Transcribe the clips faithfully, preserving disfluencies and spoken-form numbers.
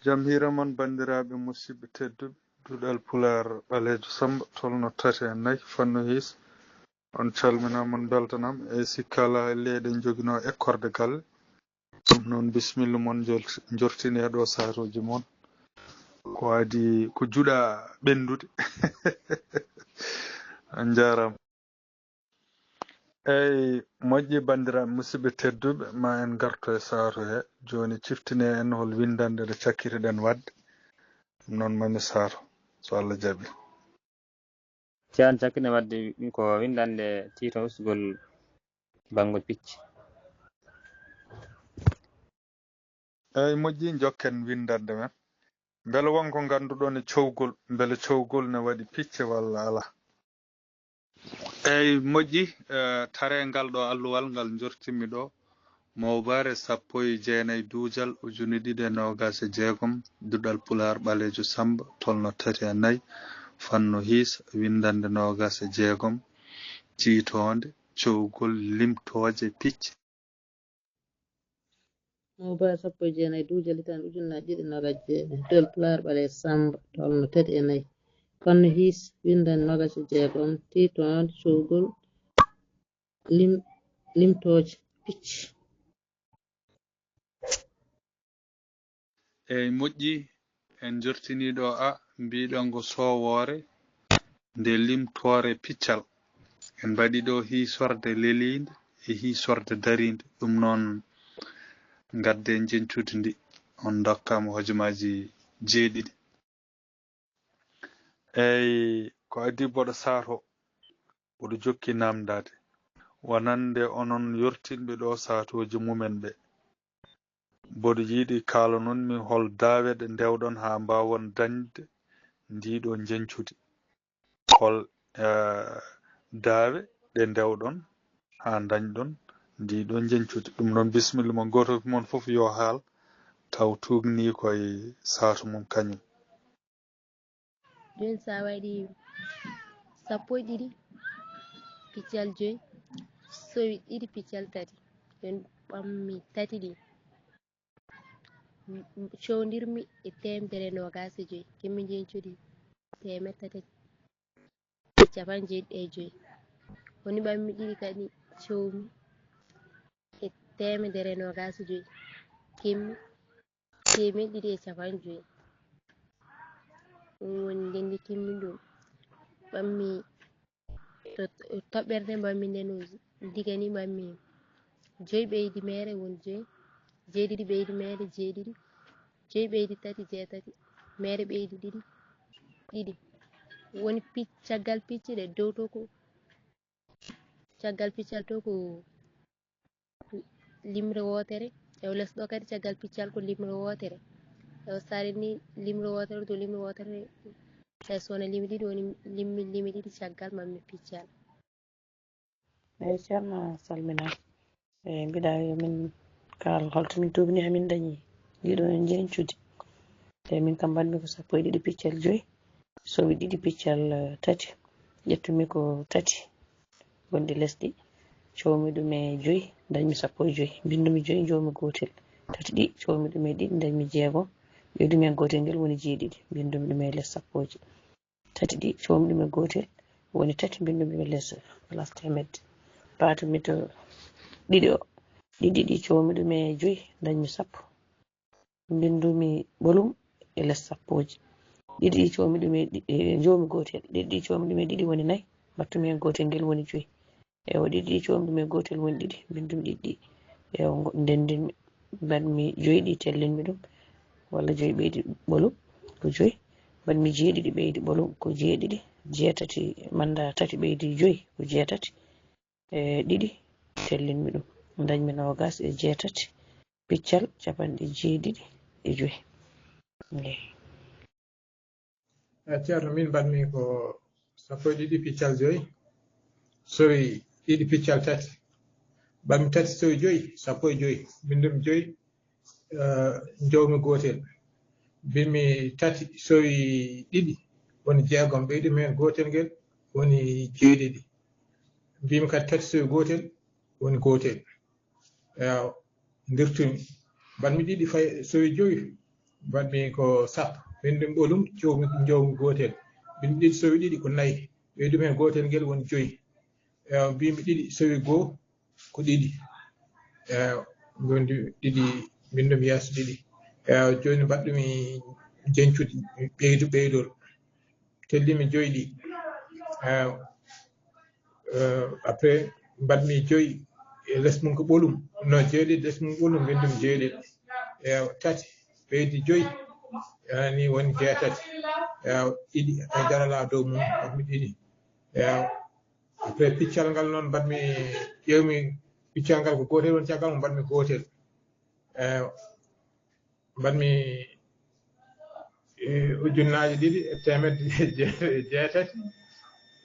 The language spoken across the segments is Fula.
Jam hiira mon, banndiraaɓe musidɓe tedduɓe, Duɗal Pulaar Ɓaleejo Sammba, tolno tati e nayi, fannu hiis. On calminaama, on mbeltanaama. E sikkala leyɗe njoginoo ekkorde galle. Ɗum noon, bisimilla mon, jol-, jortini e ɗo saatooji mon. Ko adi ko juɗa ɓenndude. On njaaraama. Eyi, moƴƴi, banndiraaɓe musidɓe tedduɓe, ma en ngarto e saatu he. Jooni ciftine en hol winndannde nde cakkitiɗen waɗde. Ɗum noon, mami saatu, so Allah jaɓi. Ceerno, cakkitiɗen waɗde ko winndannde tiiton ustugol banngol picce. Eyi, moƴƴi, njokken winndannde men. Mbele won ko ngannduɗon e cowgol, mbele cowgol ne waɗi picce walla alaa? Eyi, moƴƴi, eh, tare ngal ɗo alluwal ngal njortimmi ɗo, mowbare sappo e jeenayi duujal ujune ɗiɗi e noogas e jeegom, Duɗal Pulaar Ɓaleejo Sammba, tolno tati e nayi, fannu hiis, winndannde noogas e jeegom, tiitoonde, cowgol limtooje picce. Mowbare sappo e jeenayi duujal hitaande ujunnaji ɗiɗi noogas e jeeɗiɗi, Duɗal Pulaar Ɓaleejo Sammba, tolno tati e nayi, fannu hiis, winndannde noogas e jeegom, tiitoonde, cowgol, lim-, limtooje picce. Eyi, moƴƴi, en njortinii ɗo a mbiɗon ko soowoore nde limtoore piccal. En mbaɗi ɗo hiisorde leliinde e hiisorde dariinde. Ɗum noon, ngadde njeñcudi ndi, on ndokkaama hojomaaji jeeɗiɗi. Eyi, ko adii mboɗo saato, mboɗo jokki naamndaade. Wonande onon yortinɓe ɗo saatooji mumen ɓe. Mboɗo yiɗi kaalanonmi hol daawe ɗe ndewɗon haa mbaawon dañde ndiɗo njeñcudi. Hol, eh, daawe ɗe ndewɗon haa ndañɗon ndiɗo njeñcudi. Ɗum noon, bisimilla mon, gooto mon fof yo haal, taw tuugnii koye saatu mum kañum. Jooni, so a waɗi sappo e ɗiɗi piccal joyi, sowi ɗiɗi piccal tati, jooni ɓammi tati ɗi, cowndirmi e teemedere noogas e joyi, kemmi njeñcudi teemedere tati e capanɗe jeeɗiɗi e joyi. Woni ɓammi ɗiɗi kadi, cowmi e teemedere noogas e joyi, kemmi teemeɗɗe ɗiɗi e capanɗe joyi. Ɗum woni nde ndi kimmi ɗum. Ɓammi to, to toɓɓere nde, ɓammi nde no diga ni, ɓammi joyi ɓeydi meere woni joyi, jeeɗiɗi ɓeydi meere jeeɗiɗi, joyi ɓeydi tati jeetati, meere ɓeydi ɗiɗi, ɗiɗi. Woni pic-, caggal picce ɗe dow to ko, caggal piccal to ko limre wootere, e o les ɗo kadi caggal piccal ko limre wootere. E o sare ni limre wootere to limre wootere, tawi so wona limi ɗiɗi, woni limmi limi ɗiɗi caggal mammi piccal. Eyi, Ceerno, a salminaama. Eyi, mbiɗa yo min kaal holto min tuugni, hamin dañi ɗiɗo njeñcudi. Eyi, min kam mbaɗmi ko sappo e ɗiɗi piccal joyi, sowi ɗiɗi piccal, eh, tati. Ƴettumi ko tati wonɗi lesɗi, cowmi ɗum e joyi, dañmi sappo e joyi. Mbinndumi joyi, njowmi gootel. Tati ɗi, cowmi ɗum e ɗiɗi, dañmi jeegom. Ɓeydumi heen gootel ngel, woni jeeɗiɗi. Mbinndumi ɗum e les sappooji. Tati ɗi, cowmi ɗum e gootel, woni tati, mbinndumi ɗum e les place teemedde. Paatumi to ɗiɗi o, ɗiɗi ɗi, cowmi ɗum e joyi, dañmi sappo. Mbinndumi ɓolum e les sappooji. Ɗiɗi ɗi, cowmi ɗum e ɗi-, e njowmi gootel. Ɗiɗi ɗi, cowmi ɗum e ɗiɗi, woni nayi. Mbattumi heen gootel ngel, woni joyi. Ewa, ɗiɗi ɗi, cowmi ɗum e gootel, woni ɗiɗi. Mbinndumi ɗiɗi ɗi. Ewa, ngo-, ndenndinmi, mbaɗmi joyi ɗi, tellinmi ɗum. Walla joyi ɓeydi ɓolum, ko joyi. Mbaɗmi jeeɗiɗi ɓeydi ɓolum, ko jeeɗiɗi. Jeetati, mannda tati ɓeydi joyi, ko jeetati. E ɗiɗi, tellinmi ɗum. Dañmi noogas e jeetati, piccal capanɗe jeeɗiɗi e joyi. Eyi. Eh, Ceerno, min mbaɗmi ko sappo e ɗiɗi piccal joyi, sowi ɗiɗi piccal tati. Mbaɗmi tati sowi joyi, sappo e joyi. Mbinndumi joyi, eh, njowmi gootel. Mbinndumi tati sowi ɗiɗi, woni jeegom. Ɓeydumi heen gootel ngel, woni jeeɗiɗi. Mbimi kadi tati sowi gootel, woni gootel. Ewa, ndirtumi. Mbaɗmi ɗiɗi fay sowi joyi, Mbaɗmi ko sappo. Mbinndumi ɓolum, cowmi njowmi gootel. Mbinndumi ɗiɗi, sowi ɗiɗi ko nayi. Ɓeydumi heen gootel ngel woni joyi. Ewa, mbimi ɗiɗi sowi goo ko ɗiɗi. Ewa, mbinndumi ɗiɗi, mbinndumi yeeso ɗiɗi. Ewa, jooni mbaɗɗumi jeñcude, ɓeydu ɓeydol. Tellimi joyi ɗi. Ewa, eh, après mbaɗmi joyi e les mum ko ɓolum. No, jeeɗiɗi les mum ɓolum, mbinndumi jeeɗiɗi. Ewa, tati ɓeydi joyi. Ewa, ni woni jeetati. Ewa, ɗiɗi e darala dow mum, mbaɗmi ɗiɗi. Ewa, après piccal ngal noon mbaɗmi, ƴeewmi piccal ngal ko gootel woni caggal mum, mbaɗmi gootel. Ewa, mbaɗmi, eh, ujunnaaje ɗiɗi e teemedde je-, jeetati.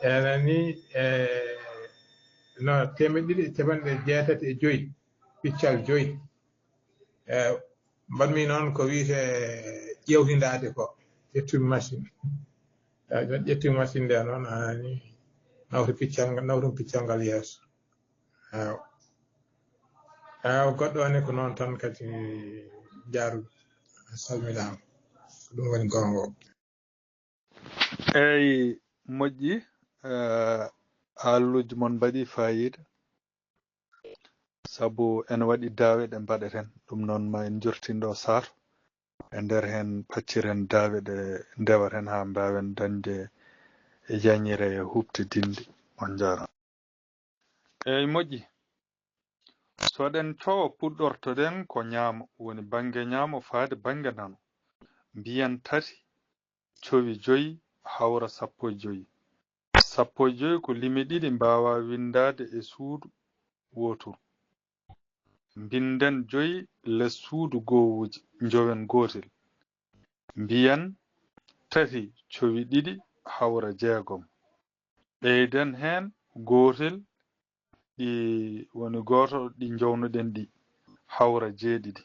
Ena ni, eh, no, teemedde ɗiɗi e capanɗe jeetati e joyi, piccal joyi. Eh, mbaɗmi noon ko wiyetee ƴeewtindaade ko, ƴettumi machine. Eh, ƴettumi machine nde noon, haa ni nawta piccal ngal, nawtumi piccal ngal yeeso. Ewa. Ewa, goɗɗo o ne ko noon tan kadi, jaaru, salminaama. Ko ɗum woni goonga o. Eyi, moƴƴi, eh, haalluuji mon mbaɗi faayiida. Sabu ene waɗi daawe ɗe mbaɗeten. Ɗum noon ma en njortin ɗo saato. E nder heen pacciren daawe ɗe ndewaten haa mbaawen dañde e yañire huɓtidinde. On njaaraama. Eyi, moƴƴi. So ɗen cowa, puɗɗortoɗen ko ñaamo, woni bannge ñaamo faade bannge nano. Mbiyen tati, cowi joyi, hawra sappo e joyi. Sappo e joyi ko limi ɗiɗi mbaawaa winndaade e suudu wooturu. Mbinden joyi les suudu goowuuji, njowen gootel. Mbiyen tati cowi ɗiɗi hawra jeegom. Ɓeyden heen gootel, ɗi woni gooto ɗi njownoɗen ɗi, hawra jeeɗiɗi.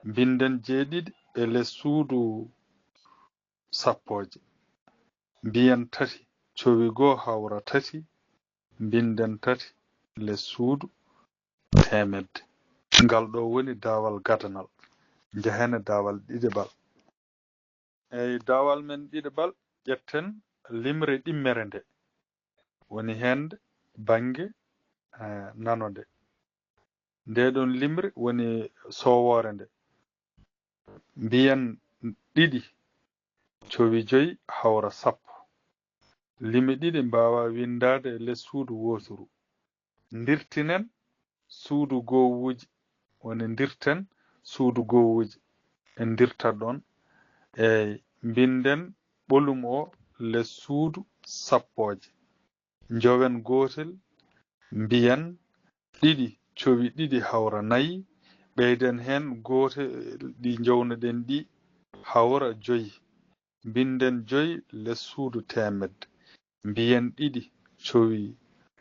Mbinden jeeɗiɗi e les suudu sappooje. Mbiyen tati cowi goo hawra tati, mbinden tati les suudu teemedde. Ngal ɗo woni daawal gadanal. Njehen e daawal ɗiɗaɓal. Eyi, daawal men ɗiɗaɓal, ƴetten limre ɗimmere nde. Woni heen bannge, eh, nano nde. Nde ɗon limre woni sowoore nde. Mbiyen ɗiɗi cowi joyi hawra sappo. Limi ɗiɗi mbaawaa winndaade e les suudu wooturu. Ndirtinen suudu goowuuji, woni ndirten suudu goowuuji. En ndirtat ɗoon. Eyi, mbinden ɓolum o les suudu sappooje. Njowen gootel, mbiyen ɗiɗi cowi ɗiɗi hawra nayi, ɓeyden heen gootel ɗi njownoɗen ɗi hawra joyi. Mbinden joyi les suudu teemedde. Mbiyen ɗiɗi cowi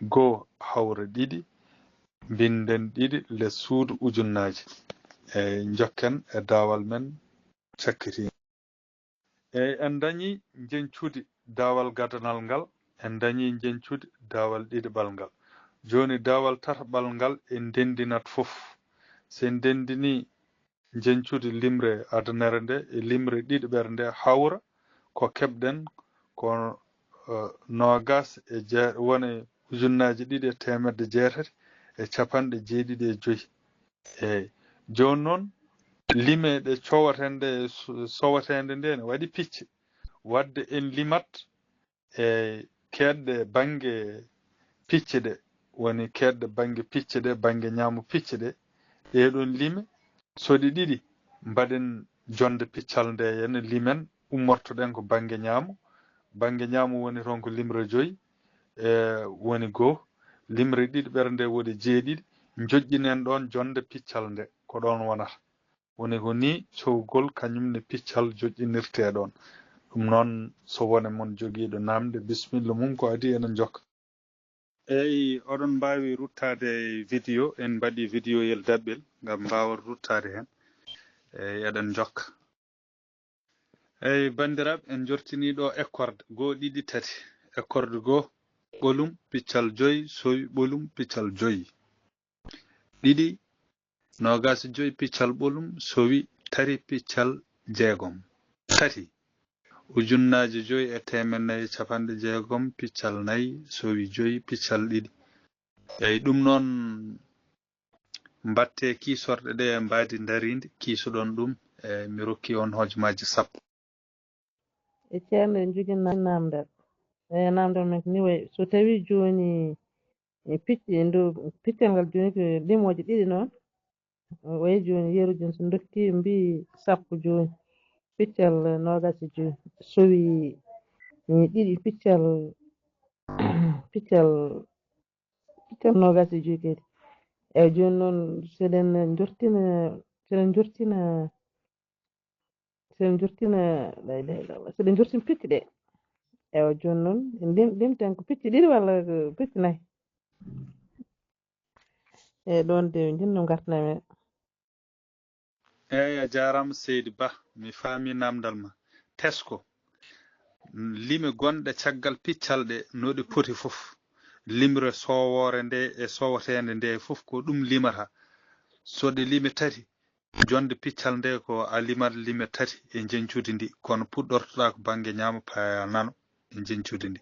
goo hawra ɗiɗi. Mbinden ɗiɗi les suudu ujunnaaje. Eyi, njokken e daawal men cakkitiingal. Eyi, en dañii njeñcudi daawal gadanal ngal, en dañii njeñcudi daawal ɗiɗaɓal ngal. Jooni daawal tataɓal ngal en ndenndinat fof. So en ndenndinii njeñcudi limre adanere nde e limre ɗiɗaɓere nde hawra ko keɓɗen ko, eh, noogaas e jee-, woni ujunnaaje ɗiɗi e teemedde jeetati e capanɗe jeeɗiɗi e joyi. Eyi, jooni noon, lime ɗe cowaten ɗe, so-, sowateende nde ne waɗi picce. Waɗde en limat e keedɗe bannge picce ɗe, woni keedɗe bannge picce ɗe, bannge ñaamo picce ɗe, ɗee ɗoon lime, so ɗe ɗiɗi, mbaɗen jonnde piccal nde, yen limen, ummortoɗen ko bannge ñaamo. Bannge ñaamo woni toon ko limre joyi, e woni goo, limre ɗiɗaɓere nde woni jeeɗiɗi, njoƴƴinen ɗoon jonnde piccal nde, ko ɗoon wonata. Woni ko nii cowgol kañum ne piccal joƴƴinirtee ɗoon. Ɗum noon, so wone mon jogiiɗo naamnde, bisimilla mum, ko adii eɗen njokka. Eyi, oɗon mbaawi ruttaade e vidéo, en mbaɗii vidéoyel daɓɓel ngam mbaawon ruttaade heen. Eyi, eɗen njokka. Eyi, banndiraaɓe, en njortinii ɗo ekkorde, goo, ɗiɗi, tati. Ekkorde goo, ɓolum, piccal joyi, sowi, ɓolum, piccal joyi. Ɗiɗi, noogaas e joyi, piccal ɓolum, sowi, tati, piccal jeegom, tati, ujunnaaje joy e teemedde nayi e capanɗe jeegom piccal nayi sowi joy piccal ɗiɗi. Eyi, ɗum noon, mbaɗte kiisorɗe ɗe mbaadi ndariindi, kiisoɗon ɗum, e mi rokki on hojomaaji sappo. E ceernde en jogii na- naamndal. E naamndal men ko ni wayi, so tawii jooni e picc- e ndo- piccal ngal jooni ko limooje ɗiɗi noon, wayi jooni yeru jooni so ndokki mbi sappo jooni, piccal noogaas e joyi, sowi e ɗiɗi piccal, piccal, piccal noogaas e joyi kadi. Eyi jooni noon seɗen njortina, seɗen njortina, seɗen njortina, la ilaha illallah, seɗen njortina picce ɗe. Ewa jooni noon, lim-, limten ko picce ɗiɗi walla ko picce nayi? E ɗoon de, min njinnoo ngartana men. Eeyi, a jaaraama seydi Bah, mi faami naamndal ma. Tesko, lime gonɗe caggal piccal ɗe no ɗe poti fof. Limre soowoore nde e soowateende nde fof ko ɗum limata. So ɗe lime tati, jonnde piccal nde ko a limat lime tati e njeñcudi ndi, kono puɗɗortoɗaa ko bannge ñaamo, paya nano e njeñcudi ndi.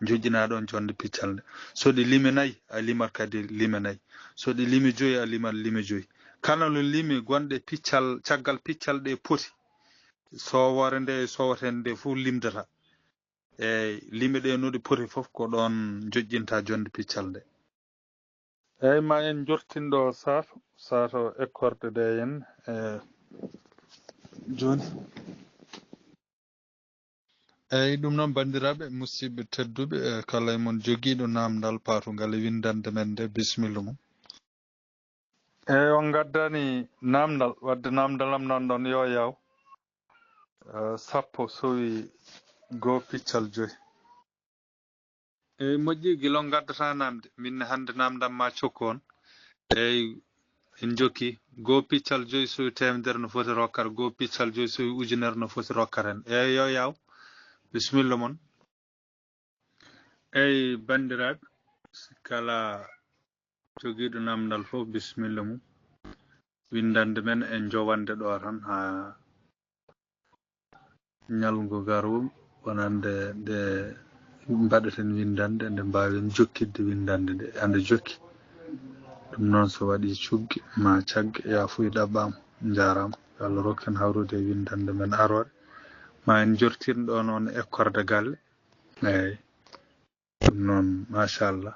Njoƴƴinaa ɗoon jonnde piccal nde. So ɗe lime nayi, a limat kadi lime nayi. So ɗe lime joyi, a limat lime joyi. Kala no lime gonɗe piccal, caggal piccal ɗe poti, soowoore nde e soowateende nde fof limdata. Eeyi, lime ɗe no ɗe poti fof ko ɗoon njoƴƴinta jonnde piccal nde. Eeyi, ma en njortin ɗo saato, saato ekkorde ɗe en, e, jooni. Eeyi, ɗum noon, banndiraaɓe, musidɓe tedduɓe, e, kala e mon jogiiɗo naamndal paatungal e winndannde men nde, bisimilla mum. Eeyi, on ngaddani naamndal, wadde naamndal am nan ɗoon yo yaw, e, sappo sowi goo piccal joyi. Eeyi, moƴƴi, gila on ngaddata naamde, min ne hannde naamndam ma cokku on. Eeyi, en njokki, goo piccal joyi sowi teemedere no foti rokkata, goo piccal joyi sowi ujunere no foti rokkata en. Eeyi, yo yaw, bisimilla mon. Eeyi, banndiraaɓe, si kala jogiiɗo naamndal fof, bisimilla mum. Winndannde men en jowande ɗo tan haa ñalngu garoowu, wonande nde mbaɗeten winndannde, nde mbaawen jokkitde winndannde nde, ande jokki. Ɗum noon, so waɗii cugge maa cagge, yaafuya ɗaɓɓaama, njaaraama. Yo Allah rokku en hawrude e winndannde men arooɗe. Ma en njortin ɗoon on ekkorde galle. Eeyi. Ɗum noon, machallah.